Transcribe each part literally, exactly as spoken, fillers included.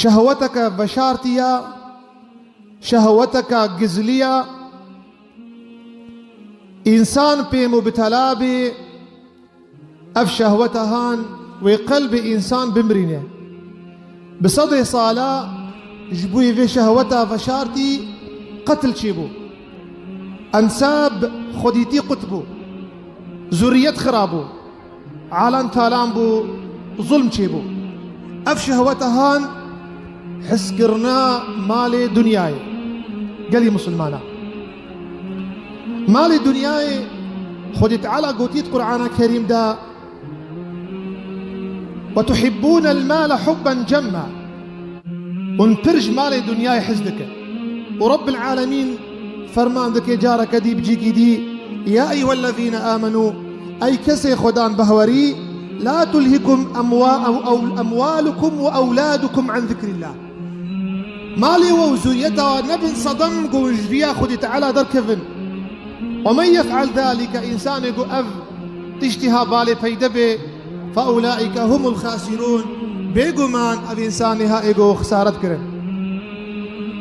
Şehweteke veşartî ya, şehweteke gizlî ya, însan pê mubtela bê, ev şehweta han wê qelbê însan bimirîne. Bi sedê sala ji bo vê şehweta veşartî qetil çêbû. Ensab xwedîtî qut bû. Zurriyet xira bû. Alan talan bû, zulm çêbû. Ev şehweta han hizkirina malê dinyayê. Gelî misilmana. Malê dinyayê Xwedê Teala gotiye di Qur'ana Kerîm de, "Ve tuhibbûnel mâle hubben cemma." Hûn pir ji malê dinyayê hez dikin. Û Rabbil Alemîn ferman dike careke dî bi cîkî dî, "Ya eyyuhellezîne âmenû", ey kesê Xwedan behwerî, "La tulhikum emwa-, ew-, ew-, emwalukum ve ewladukum an zikrillah." Malê we û zuriyeta we nebin sedem ku ji riya Xwedê Teala derkevin. "Ve men yef'al zalike", însanê ku ev tiştî ha balê peyde bê, "Fe ulaîke humul xasirûn", bêguman ev însanê ha êgo xisaret kirin.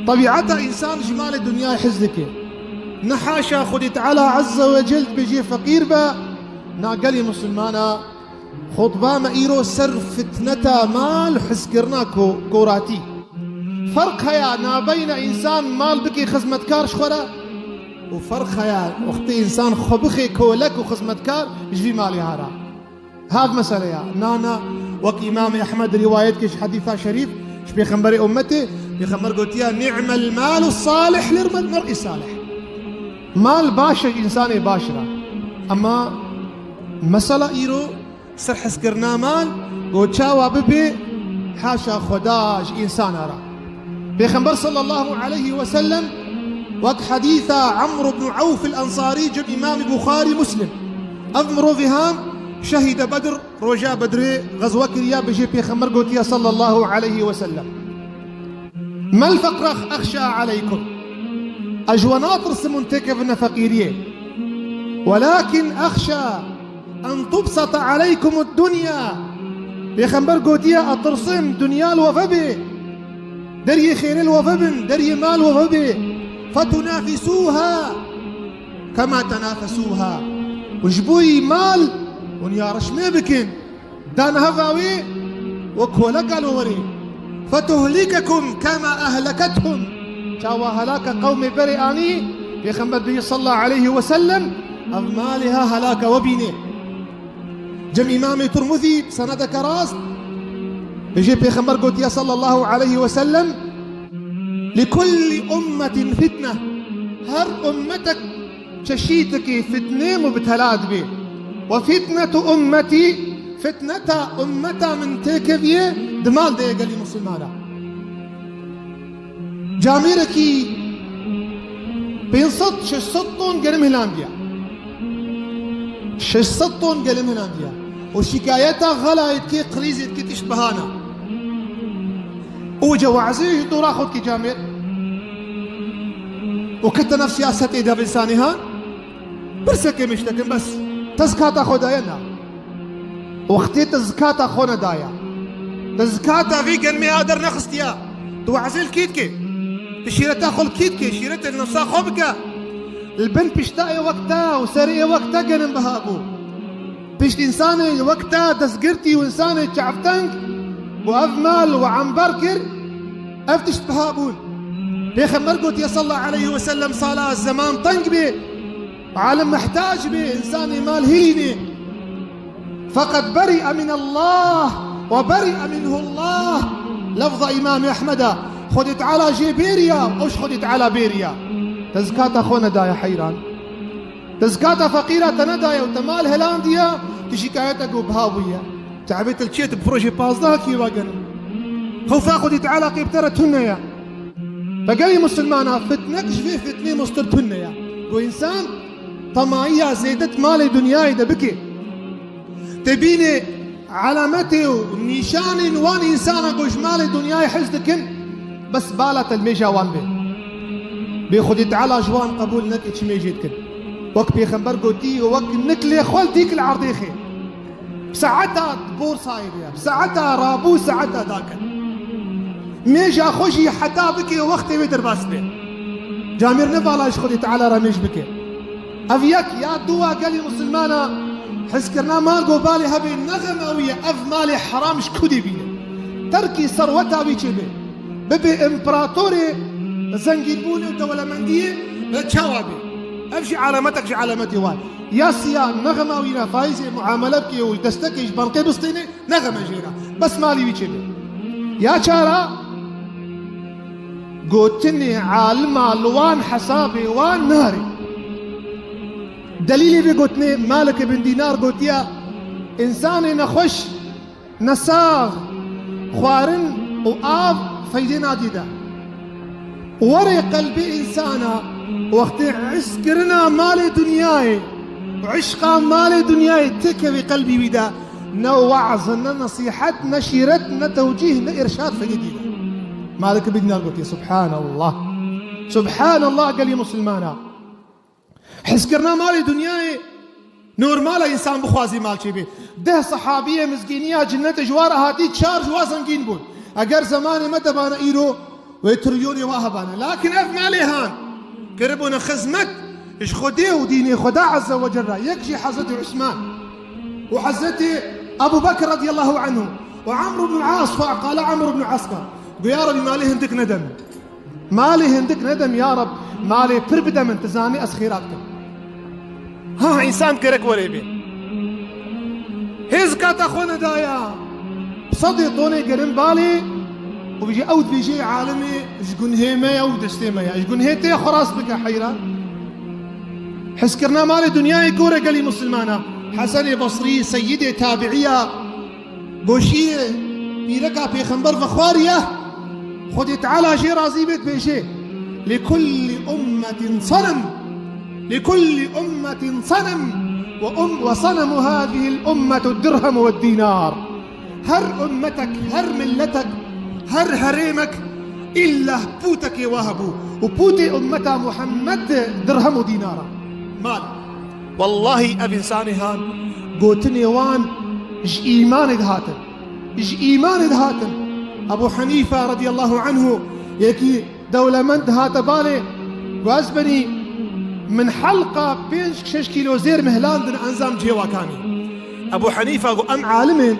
Tebîeta însan ji malê dinyayê hez dike. Ne haşa Xwedê Teala Azze ve Cel bêjê feqîr be, na gelî misilmana, xutba me îro ser fitneta mal, hizkirina ko-, koratî. Ferq heye nabeyna însan mal bike xizmetkar ji xwe re û ferq heye wextê însan xwe bixe kolek û xizmetkar ji vî malê hara. Hav meseleya. Na, na, wek Îmamê Ehmed rîwayet kir ji hedîsa şerîf, ji pêxemberê ummetê, pêxember gotiya, "Ni'mel malu salih lil mer'i salih." Mal baş e ji însanê baş re. Ema mesela îro ser hizkirina mal, ku çawa bibe haşa Xweda ji însana re. Pêxember sallallahu aleyhi ve sellem wek hedîsa Amr ibn Awf el-Ensarî cem Îmamê Buxarî Muslim. Ev mirovê han şehîde Bedr, roja Bedrê xezwe kiriya, bêjê Pêxember gotiya sallallahu aleyhi ve sellem, "Mel feqre exşa aleykum." Ez ji we natirsim hûn têkevine feqîriyê. "Welakin exşa en tubsata aleykum dunya." Pêxember gotiye, "Ez tirsim dinya li we vebê, deriyê xêrê li we vebin, deriyê mal we vebê. Fetunafisuha kema tenafesuha." Û ji bo yî mal hûn yarişmê bikin. Dan heva wê wek koleka li werê. "Fetuhlikekum kema ehlekethum." Çawa helaka qewmê berê anî, Pêxember bêjî sallallahu aleyhi ve sellem, ev malê ha helaka we bînê. Cem Îmamê Tirmizî bi senedeke rast, bêjê Pêxember gotiye sallallahu aleyhi ve sellem, "Li kulli ummetin fitne." Her ummetek çeşîtekî fitnê mubtela dibe. "Ve fitnetu ummetî", fitneta ummeta min têkeviye di mal de ye gelî misilmana. Camêrekî pênc sed şeş sed ton genim hilandiye. Şeş sed ton genim hilandiye. Û şikayeta xelayê dike, qilîzê dike, tişt bihana. Û cewazê ji dora xwe dike camêr. Û kete nav siyasetê de bi insanê ha. Pirsekê min ji te kim bes. Te zikata xwe daye na. Wextê te zikata xwe nedaye. Te zikata vî genmê ha dernexistiye. Tu wazê li kî dike? Tu şîreta xwe li kî dike? Şîretê li nefsa xwe bike. Li bin pişta ê wek te û serê ê wek te genim biha bû. Pişt însanê wek te destgirtî û însanê çavteng û ev mal û embar kir, ev tişt biha bûn. Pêxember gotiye sallallahu aleyhi ve sellem, sala zeman teng bê, alim mehtac bê, însanê mal hilînê. Feqet beri'e minallah ve beri'e minhullah. Lefza Îmamê Ehmeda. Xwedê Teala jê bêriya, ew ji Xwedê Teala bêriya. Te zikata xwe nedaye heyran. Te zikata feqîra te nedaye û te mal helandiye, tu şikayeta ku biha bûye. Çavê te li çê tu bi projê pazdeh kî va genim. Xewfa Xwedê Teala qê bi te re tune ye. Te gelî misilmana fitnek ji vê fitnê mustir tune ye. Ku însan temayiya zêde di malê dinyayê de bike. Te bînê alametê û nîşanên wan însana ku ji malê dinyayê hez dikin, bes bala te li mêja wan bê. Bê Xwedê Teala ji wan qebûl neke çi mêjê dikin. Wek Pêxember gotî, wek nik lê xwe dîk li erdê xê. Bi saeta borsayê de ye, bi saeta rabû, saeta dakin. Mêja xwe jî heta bike wextê wê derbas be. Camêr ne vala ji Xwedê Teala re mêj bike. Ev yek ya dua gelî misilmana hizkirina mal go balê hebe ne xem ew ye, ev malê heram ji ku dê bîne. Terkî serweta wî çêbe. Bibe împeratorê zengînbûnê û dewlemendiyê, e, çawa be? Ev jî alametek ji alametê wan. Ya siya ne xema wî re faîzê muamele bike û destekê ji bankê bistêne, ne xeme jê re. Bes malî wî çêbe. Ya çara, gotinê alima li wan hesabê wan nare. Delîlê vê gotinê Malik ibn Dînar gotiye, însanê nexweş ne sax, xwarin û av feydê nadî de. Werê qelbê însana wextê hizkirina malê dinyayê û işqa malê dinyayê têkevê qelbî wî de, ne weaz, ne nesîhet, ne şîret, ne tewcîh, ne îrşad feydê dî de. Malik bin Dînar gotiye, Subhanallah. Subhanallah, gelî misilmana. Hizkirina malê dinyayê normal e, însan bixwazî mal çêbê. Deh sehabiyê mizgîniya cinnetê ji wa re hatî, çar ji wa zengîn bûn. Eger zemanê me de bane îro, wê trilyonê wa hebane. Lakin ev malê han kiribûne xizmet ji Xwedê û dînê Xweda Azze ve Celle. Yek jî Hezretî Usman û Hezretî Ebu Bekr radiyallahu anhu û Amr ibn As, fa qala Amr ibn As, go, ya Rebî, malê hindik nede min. Malê hindik nede min ya Reb, malê pir bide min, tu zanî ez xêra dikim. Ha, însan gerek werê bê. Hêz kata xwe nedaya. Sedê tonê gerin balê û bijî ew dibêjê alimê ji gunhê me ye û destê me ye. Ji gunhê tê xwe rast bike heyran. Hizkirina malê dinyayê gore gelî misilmana. Hesenê Basrî, seyidê tabiiya, Goşiyê pîreka pêxember vexwariye, Xwedê Teala jê razî bê, dibêje, "Li kulli ummetin sanem, li kulli ummetin sanem, ve um-, ve sanemu hazihil ummetu dirhem ve dinar." Her ummetek, her milletek, her herêmek îlla pûtekê wa hebû û pûtê ummeta Muhammed dirhem û dînara. Mal. Wellahî ev însanê han gotinê wan ji îmanê dihatin. Ji îmanê dihatin. Ebu Henîfe radiyallahu anhu yekî dewlemend dihate balê, got, ez benî min helqa pênc şeş kîlo zêr min hilandin enzam cihê wa kanî. Ebu Henîfe got, em alim in,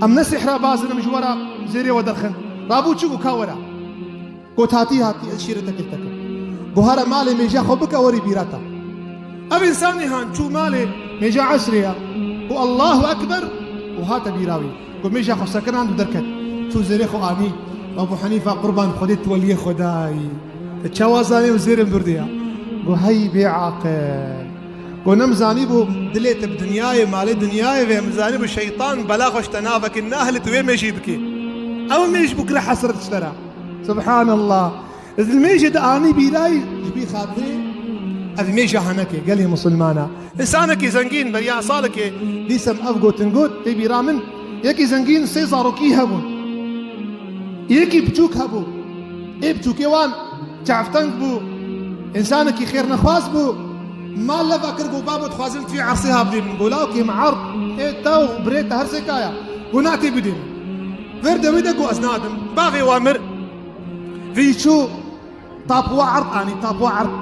em ne sihra baz in, em ji we re zêrê we derxin. Rabû çi got, ka were. Got, hatî, hatî, ez şîretekê te kim. Got, here malê mêja xwe bike, werî bîra te. Ev însanê han çû malê mêja esrê ya. Got, Allahu Ekber û hate bîra wî. Got, mêja xwe sekinand û derket. Çû zêrê xwe anî. Ebu Henîfa, qurban Xwedê, tu weliyê Xwedayî. Te çawa zanî ew zêrê min bûrdiya? Got, hey bêaqil. Got, nem zanîbû dilê te bi dinyayê, malê dinyayê ve, min zanîbû şeytan bela xwe ji te navekî nahilî tu wê mêjî bikî. Ew mêj bû kire hesret ji te re. Subhanallah. Ez li mêjê de anî bîrayî ji bî xatirê. Ev mêja henekê gelê misilmana. Însanekî zengîn beriya salekê dîsem ev gotin got, tê bîra min, yekî zengîn sê zarokî hebûn. Yekî biçûk hebû. Ê biçûkê wan çavteng bû. Însanekî xêrnexwaz bû. Mal leva kir, got, babo, dixwazim tu vî ersê ha bidî min. Got, lawkê min erd, ê te û birê te her sê kaya. Got, na tê bidî min. Vêr de wî de got, ez nadim. Bavê wa mir. Vî çû, tapuwa erd anî, tapuwa erd.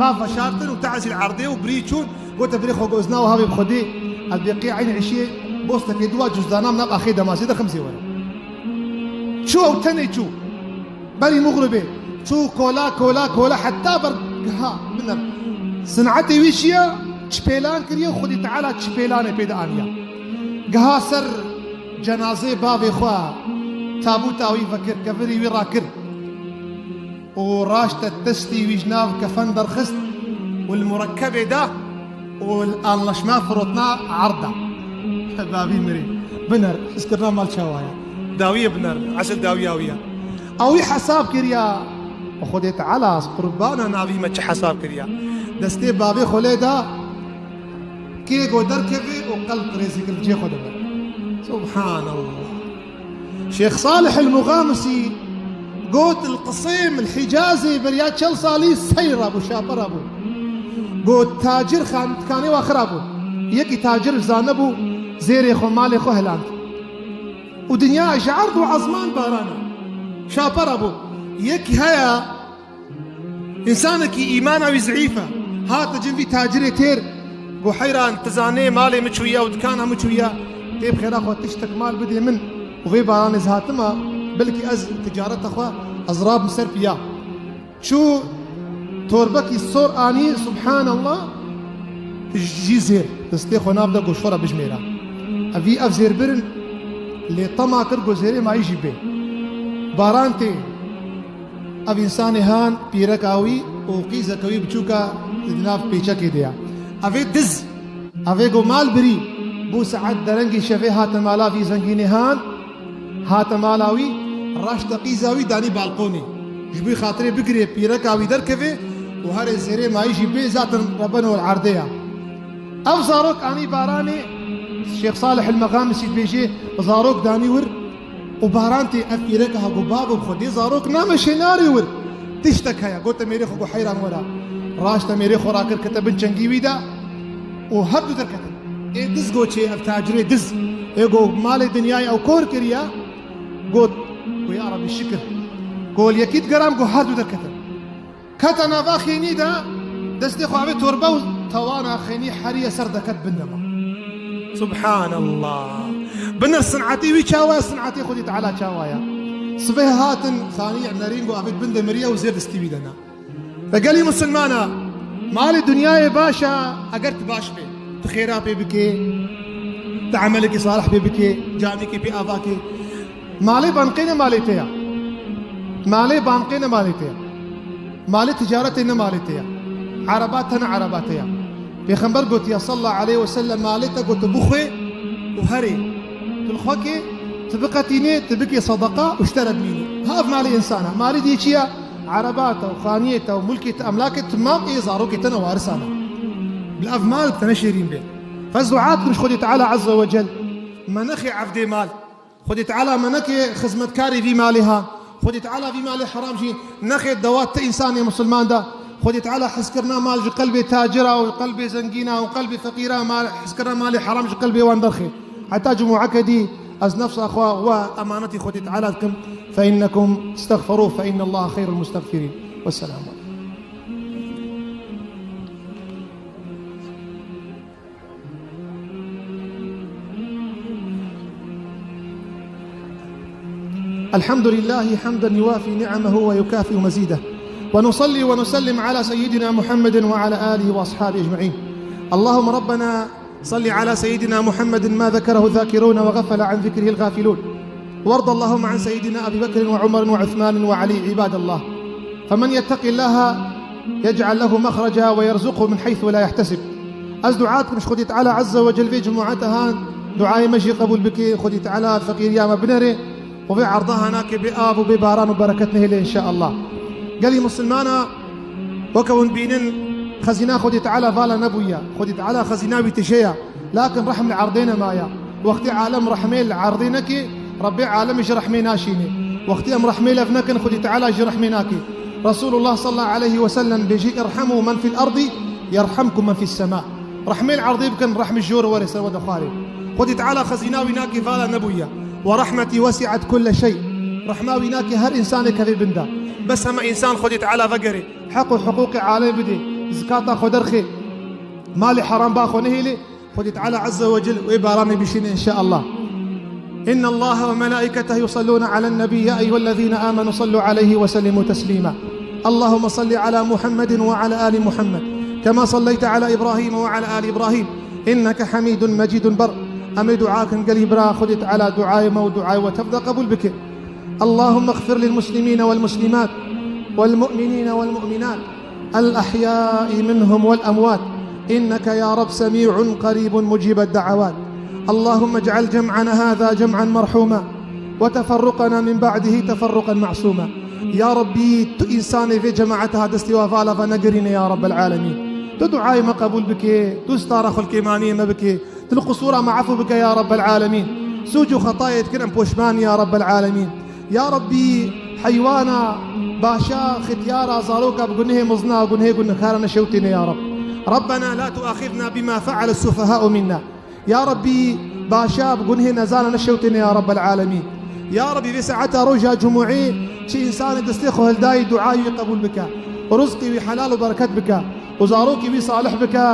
Bav veşartin û tazîl erdê û birî çûn, gote birê xwe, got, ez nawa havê bi Xwedê, ez bê qê eynî eşiyê, bostekê dua cuzdanam nav axê demasê de ximzê were. Çû ew tenê çû. Berî muxribê. Çû kola, kola, kola, heta ber giha biner. Sinetê wî çi ye? Çipêlan kiriye, Xwedî Teala çipêlanê pê de aniya. Giha ser cenazê bavê xwe, tabûta wî vekir, kevirî wî rakir. Û raşte testî wî ji nav kefen derxist û li murekkebê da û li anlaşma firotna erd da. Bavî mirî. Biner, hizkirina mal çawa ye? Dawiyê biner, esil dawiya wî ye. Ew wî hesab kiriya. Xwedê Teala, ez qurbana navî me, çi hesab kiriya. Destê bavê xwe lê da, kê go derkevê û qelb rêzî kir cê xwe de be. Subhanallah. Şêx Salih el-Muxamisî got, li Qisim, li Hicazê beriya çel salî seyr rabû, şape rabû. Got, tacir xan-, dikanê wa xira bû. Yekî tacir zane bû, zêrê xwe, malê xwe hiland. Û dinya ji erd û ezman barana. Şapara bû. Yek heye, însanekî îmana wî zeîf e. Hate cin vî tacirê têr, got, heyran, tu zanê malê min çûye û dikana min çûye. Tê bi xêra xwe tiştek mal bidê min û vê baranê ez hatime, belkî ez ticareta xwe ez rabim ser piya. Çû torbekî sor anî, subhanallah, jî zêr. Destê xwe nav de, got, şora bijmêre. Evî ev zêrbirin, lê tema kir, got, zêrê mayî jî bê. Baran tê. Ev însanê han pîreka wî û qîzeke wî biçûka di nav pêçekê de ye. Ev ê diz. Ev ê got mal birî. Bû saet derengê şevê hate mala vî zengînê han. Hate mala wî, raşte qîza wî danî balkonê. Ji bo xatirê bigirê pîreka wî derkeve û herê zêrê mayî jî bê, zaten rebeno li erdê ya. Ev zarok anî baranê, Şêx Salih el Mexamisi dibêje, zarok danî wir û baran tê. Ev pîreka ha got, babo, bi Xwedê zarok nameşê, narê wir. Tiştek heye. Gote mêrê xwe, got, heyran were. Raşte mêrê xwe rakir, kete bin çengî wî de û her du derketin. Ê diz got çê, ev tacirê diz. Ê got, malê dinyayê ew kor kiriye. Got, got, ya Rebî şikir. Got, li yekî digeram, got, her du derketin. Kete nava xênî de, destê xwe avê torbe û tawana xênî heriye ser deket bin dema. Subhanallah. Binir sinetê wî çawa ye, sinetê Xwedê Teala çawa ye? Sibê hatin xanî nerîn got avê bin de miriye û zêr destî wî de ne. Ve gelî musulmana, malê dinyayê baş e, eger tu baş bê, tu xêra pê bikê, tu emelekî salih pê bikê, camîkî pê ava kê. Malê banqê ne malê te ya. Malê banqê ne malê te ya. Malê ticaretê ne malê te ya. Ereba te ne ereba te ya. Pêxember gotiye sallallahu aleyhi ve sellem, malê te, got, tu bixwê û herê. Tu li xwe kê, tu biqetînê, tu bikê sedeqa û ji te re bimînî. Ha ev malê însan e. Malê dî çi ye? Ereba te û xaniyê te û mulkê te, emlakê te, mam ê zarokê te ne, warisan e. Bila ev mal bi te ne şêrîn bê. Ez dua dikim ji Xwedê Teala Azze ve Cel me nexê evdê mal. Xwedê Teala me neke xizmetkarê vî malê ha. Xwedê Teala vî malê heram jî neke dewat ti însanê misilman de. Xwedê Teala hizkirina mal ji qelbê tacira û qelbê zengîna û qelbê feqîra, mal, hizkirina malê heram ji qelbê wan derxe. Heta cumûeke dî ez nefsa xwe we emanetî Xwedê Teala dikim. Fe innekum istexferû fe innallaha xeyrul mustexfirîn. Wesselamu aleykum. الحمد لله حمدا يوافي نعمه ويكافئ مزيده، ونصلي ونسلم على سيدنا محمد وعلى آله وأصحابه أجمعين. اللهم ربنا صل على سيدنا محمد ما ذكره الذاكرون وغفل عن ذكره الغافلون، وارض اللهم عن سيدنا أبي بكر وعمر وعثمان وعلي، عباد الله. فمن يتق الله يجعل له مخرجا ويرزقه من حيث لا يحتسب. Ez dua dikim ji Xwedê Teala Azze ve Cel vê cemaeta han duayê me jî qebûl bike, Xwedê Teala feqîriya me binere û vê erda hanakê bê av û bê baran û bereket nehêle înşeallah. Gelî misilmana, weke hûn bînin, xezîna Xwedê Teala vala nebûye. Xwedê Teala xezîna wî tije ye. Lakin rehm li erdê nemaye. Wextê alem rehmê li erdê neke, Rebbê alem ji rehmê naşîne. Wextê em rehmê lev nekin, Xwedê Teala ji rehmê nake. Resulullah sallallahu aleyhi ve sellem bêjî, "Irhemu men fil ardi, yerhamkum men fis sema." Rehmê li erdê bikin, rehm ji jor were ser we de xwarê. Xwedê Teala xezîna wî nake vala nebûye. "Ve rahmetî wesi'et kulle şey." Rehma wî nake her însanê kevê bin de. Bes heme însan Xwedê Teala vegerê. Heq û hiqûqê alem bidê. Zikata xwe derxê. Malê heram ba xwe nehêlê. Xwedê Teala Azze ve Cel wê baranê bişîne înşeallah. إن الله وملائكته يصلون على النبي يا أيها الذين آمنوا صلوا عليه وسلموا تسليما. اللهم صل على محمد وعلى آل محمد كما صليت على إبراهيم وعلى آل إبراهيم إنك حميد مجيد. Ber em ê dua kin, gelî bira, Xwedê Teala duayê me û duayê we tev de qebûl bike. اللهم اغفر للمسلمين والمسلمات والمؤمنين والمؤمنات الأحياء منهم والأموات إنك يا رب سميع قريب مجيب الدعوات. اللهم اجعل جمعنا هذا جمعا مرحوما وتفرقنا من بعده تفرقا معصوما. Ya Rebbî, tu însanê vê cemaeta ha destê we vala venegirîne ya Rebbel Alemîn. Tu duayê me qebûl bike, tu stara xulkêmaniyê me bike. Tu li qisûra me efû bike ya Rebbel Alemîn. Sûc û xetayê dikin em poşman ya Rebbel Alemîn. Ya Rebbî, heywana, başa, xityara, zaroka bi gunehê mezina, gunehê gunekara neşewtêne ya Reb. ربنا لا تؤاخذنا بما فعل السفهاء منا. Ya Rebbî, başa, bi gunehê nezana neşewtêne ya Rebbel Alemîn. Ya Rebî, vê saeta roja cumûê çi însanê destê xwe hildayî, duayê wî qebûl bike, rizqê wî helal û bereket bike û zarokê wî salih bike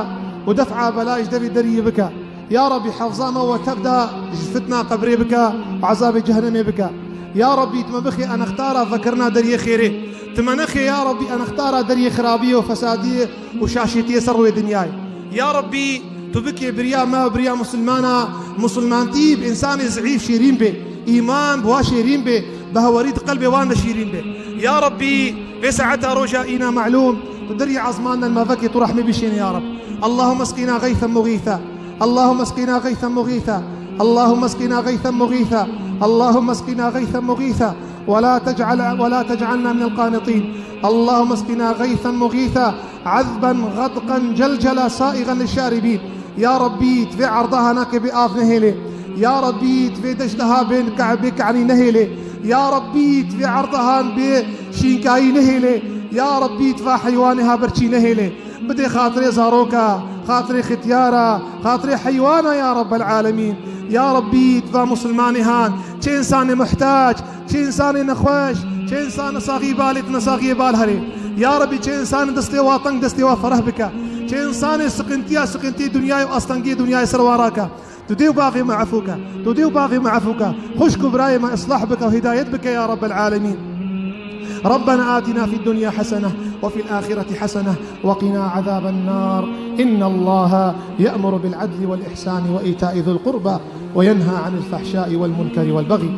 û def'a belay ji devî deriyê bike. Ya Rebî, hefza me we tev de ji fitna qebrê bike û ezabê cehennemê bike. Ya Rebî, tu me bixê enextara vekirina deriyê xêrê. Tu me nexê, ya Rebî, enextara deriyê xirabiyê û fesadiyê û şaşîtiyê ser rûyê dinyayê. Ya Rebî, tu bikê biriya me û biriya musulmana, musulmantî bi însanê zîîf şîrîn bê, îman bi wan şêrîn bê, bi hewerî di qelbê wan de şîrîn bê. Ya Rebî, vê saeta roja îna melûm, tu deriyê ezman de li me vekê, tu rehmê bişêne ya Reb. اللهم اسقنا غيثا مغيثا. اللهم اسقنا غيثا مغيثا. اللهم اسقنا غيثا مغيثا. اللهم اسقنا غيثا مغيثا. ولا تجعل، ولا تجعلنا من القانطين. اللهم اسقنا غيثا مغيثا. عذبا غدقا جلجلا سائغا للشاربين. Ya Rebî, tu vê erda ha nake bê av nehêlê. Ya Rebî, tu vê deşta ha bê ke-, bê ke'nî nehêlê. Ya Rebî, tu vê erda han bê şînkayî nehêlê. Ya Rebî, tu va heywanê ha berçî nehêlê. Bidê xatirê zaroka, xatirê xityara, xatirê heywana ya Rabbel Alemîn. Ya Rebî, tu va musulmanê han, çi însanê muhtac, çi însanê nexweş, çi însan nesaxî balê, tu nesaxiyê bal herê. Ya Rebî, çi însanê destê wa teng, destê wa fereh bike. Çi însanê siqintiya, siqintiyê dinyayê û astengiyê dinyayê ser wa rake. Tu dê û baxê me efû ke. Tu dê û baxê me efû ke. Xwişk û birayê me islah bike û hidayet bike ya Rabbel Alemîn. ربنا آتنا في الدنيا حسنة وفي الآخرة حسنة وقنا عذاب النار. إن الله يأمر بالعدل والإحسان وإيتاء ذي القربى وينهى عن الفحشاء والمنكر والبغي.